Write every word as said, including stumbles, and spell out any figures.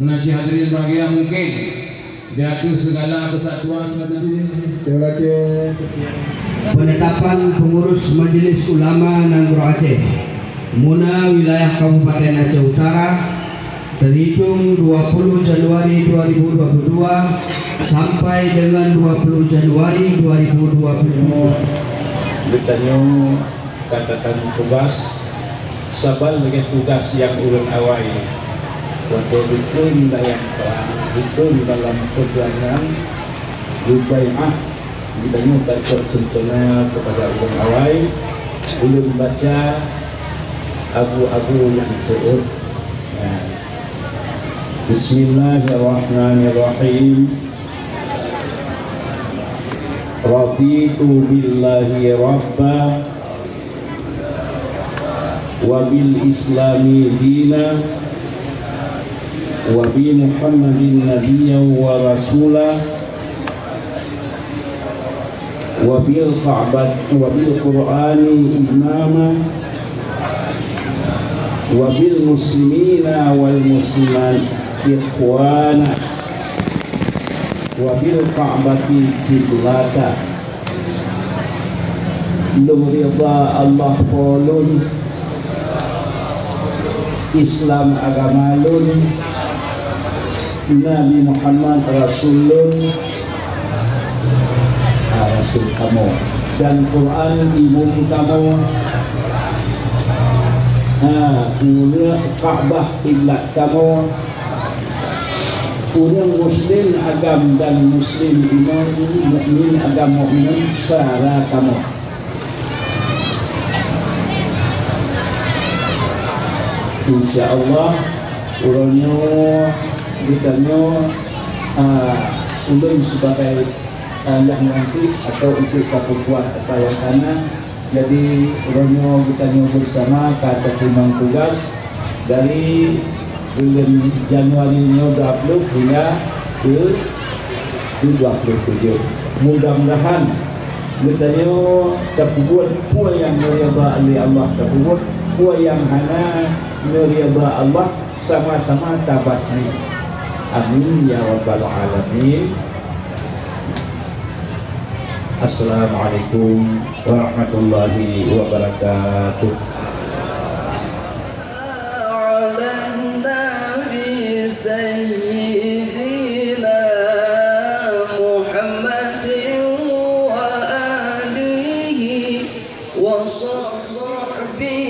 Nah, si hadirin bahagia, mungkin di ateueh segala kesatuan, terima kasih. Penetapan pengurus Majelis Ulama Nanggroe Aceh, muna wilayah Kabupaten Aceh Utara, terhitung dua puluh Januari dua ribu dua puluh dua sampai dengan dua puluh Januari dua ribu dua puluh dua. Geutanyoe ka tatanyoe tugas, saban lagèe tugas nyang ulôn awai. Watèe dikeue lam prang, dikeue dalam peujuangan, mubai'ah, geutanyoe ka ikot sempurna keupada ulôn awai. Ulôn baca abu-abu nyang seuôt. Nah. Bismillahirrahmanirrahim. Raditu billahi rabba, wa bil islami dina, wa bi Muhammadin nabiyya wa rasula, wa bil Ka'bat, wa bil Qur'ani imama, wa bil muslimina wal muslimat ikhwana, wa bil Ka'bati qiblata. Lôn ridha Allah Po lôn, Islam agama lôn, Nabi Muhammad rasul lôn, ah, rasul kamoe, dan Quran imum kamoe, ah, Ka'bah kiblat kamoe, ureueng muslim agam dan muslim inoe, mukmin agam mukmin syedara kamoe. Insya Allah, uroe nyoe geutanyoe, ah, ulôn sibagai, ah, nyang lantik atau ikut kapeubuat apa nyang kana. Jadi, uroe nyoe geutanyoe beusama ka teupeunong tugas dari buleuen Januari nyoe dua ploh hingga keu, keu dua ploh tujoh. Mudah-mudahan geutanyoe tapeubuet peue nyang neuridha lé Allah tapeubuet, peue nyang hana neuridha Allah sama-sama tabasmi. Amin ya rabbal alamin. Assalamualaikum warahmatullahi wabarakatuh. على النبي سيدنا محمد وآله وصحبه